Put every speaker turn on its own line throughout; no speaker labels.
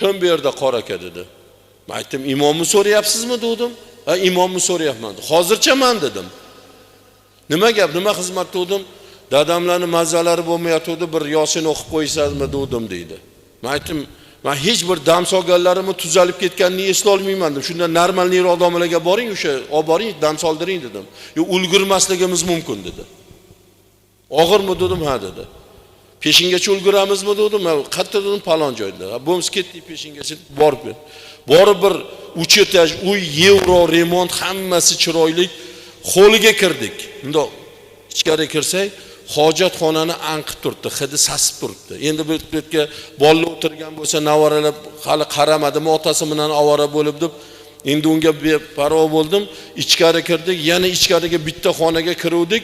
Kim bu yerda qori aka dedi. Men aytdim, imomni so'rayapsizmi dedim. Ha, imomni so'rayapman. Hozircha man dedim. Nima gap, nima xizmat dedim. Dadamlarning mazalari bo'lmayotdi, bir Yosin o'qib qo'ysazmi dedim deydi. Men aytdim, men hech bir dam solganlarimni tuzalib ketganini eslolmayman dedim. Shunda normalniroq domlaga boring, o'sha olib boring, dam soldiring dedim. Yo, ulgurmasligimiz mumkin dedi. Og'irmi dedim, ha dedi. Peshingacha ulguramizmi dedim, men qayerda dedim, palon joyda. Bo'lmasa ketdik peshingacha borib. Borib bir 3 etaj uy, yevro remont, hammasi chiroyli. Xo'liga kirdik. Bundoq ichkari kirsak, hojatxonani anqib turibdi, hidi sasib turibdi. Endi bu yerga bolalar o'tirgan bo'lsa, navaralar hali qaramadimi, otasi bilan ovora bo'lib deb, endi unga beparvo bo'ldim. Ichkari kirdik, yana ichkariga bitta xonaga kiruvdik.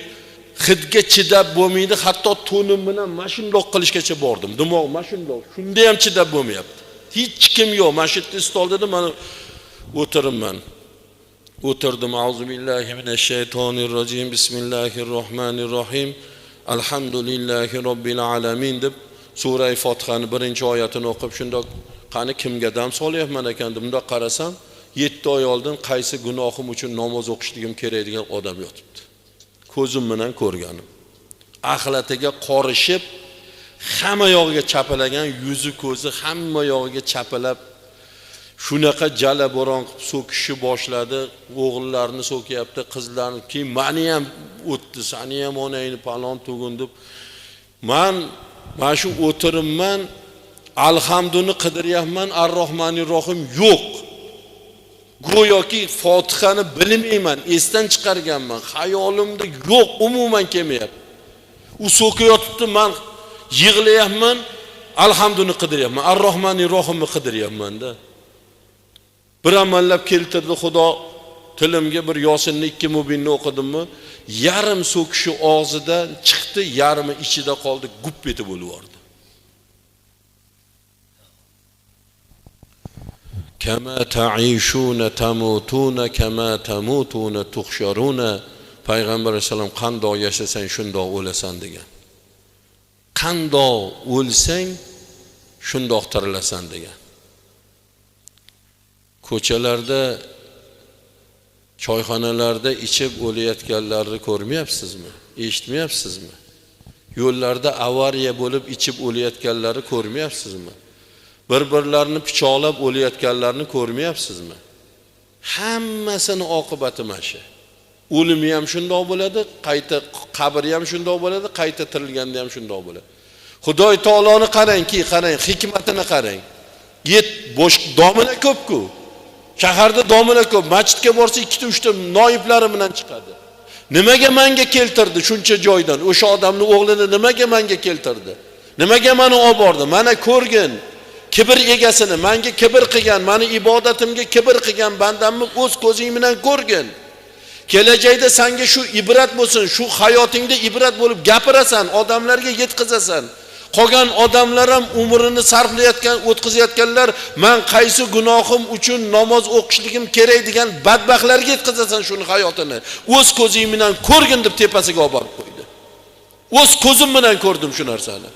Hidga chidab bo'lmaydi, hatto to'nim bilan mana shundoq qilishgacha bordim. Dimog' mana shundoq, shunda ham chidab bo'lmayapti. Hech kim yo'q. Mana shu yerda stolda dedim, mana o'tiribman. O'tirdim. Auzu billahi minash shaytonir rojim. Bismillahir rohmanir rohim. Alhamdulillahi robbil alamin deb sura Fotihani birinchi oyatini o'qib shundoq qani kimga dam solyapman ekan deb bundoq qarasam, 7 oy oldin qaysi gunohim uchun namoz o'qishligim kerak degan odam yotibdi. Ko'zim bilan ko'rganim. Axlatiga qorishib, hamma yog'iga chapalagan, yuzi ko'zi hamma yog'iga chapalab, shunaqa jala bo'ron qilib so'kishni boshladi. O'g'illarni so'kyapti, qizlarni, keyin meni ham o'tdi, seni ham onangni palon tugun deb. Man mana shu o'tirimman, alhamduni qidiryapman, ar-Rohmanir Rohim yo'q. Go'yoki Fotihani bilmayman, esdan chiqarganman, xayolimda yo'q, umuman kelmayapti. U so'kayotibdi, man yig'layapman, alhamduni qidiryapman, ar-Rohmanir Rohimni qidiryapman-da. Bir amallab keltirdi Xudo tilimga bir Yosinni 2 mubinni o'qidimmi, yarim so'kishi og'zidan chiqdi, yarmi ichida qoldi, gup etib o'lib yubordi. Kama ta'ishuna tamutuna kama tamutuna tuhsharuna. Payg'ambar alayhisalom qandoq yashasang shundoq o'lasan degan. Qandoq o'lsang shundoq tirilasan degan. Ko'chalarda, choyxonalarda ichib o'layotganlarni ko'rmayapsizmi? Eshitmayapsizmi? Yo'llarda avariya bo'lib ichib o'layotganlarni ko'rmayapsizmi? Bir-birlarini pichoqlab o'layotganlarni ko'rmayapsizmi? Hammasini oqibati mana shu. O'limi ham shundoq bo'ladi, qayta qabri ham shundoq bo'ladi, qayta tirilganda ham shundoq bo'ladi. Xudoy taoloni qarangki, qarang, hikmatini qarang. Yet bo'sh domina ko'p-ku. Shaharda domina ko'p, masjidga borsa 2 ta 3 ta noiblari bilan chiqadi. Nimaga menga keltirdi shuncha joydan? O'sha odamning o'g'lini nimaga menga keltirdi? Nimaga meni olib bordi? Mana ko'rgin. Kibr egasini, menga kibr qilgan, meni ibodatimga kibr qilgan bandamni o'z ko'zing bilan ko'rgin. Kelajakda senga shu ibrat bo'lsin, shu hayotingda ibrat bo'lib gapirasan, odamlarga yetkazasan. Qolgan odamlar ham umrini sarflayotgan, o'tkazayotganlar, men qaysi gunohim uchun namoz o'qishligim kerak degan badbaxtlarga yetkazasan shuni hayotini. O'z ko'zing bilan ko'rgin deb tepasiga olib borib qo'ydi. O'z ko'zim bilan ko'rdim shu narsani.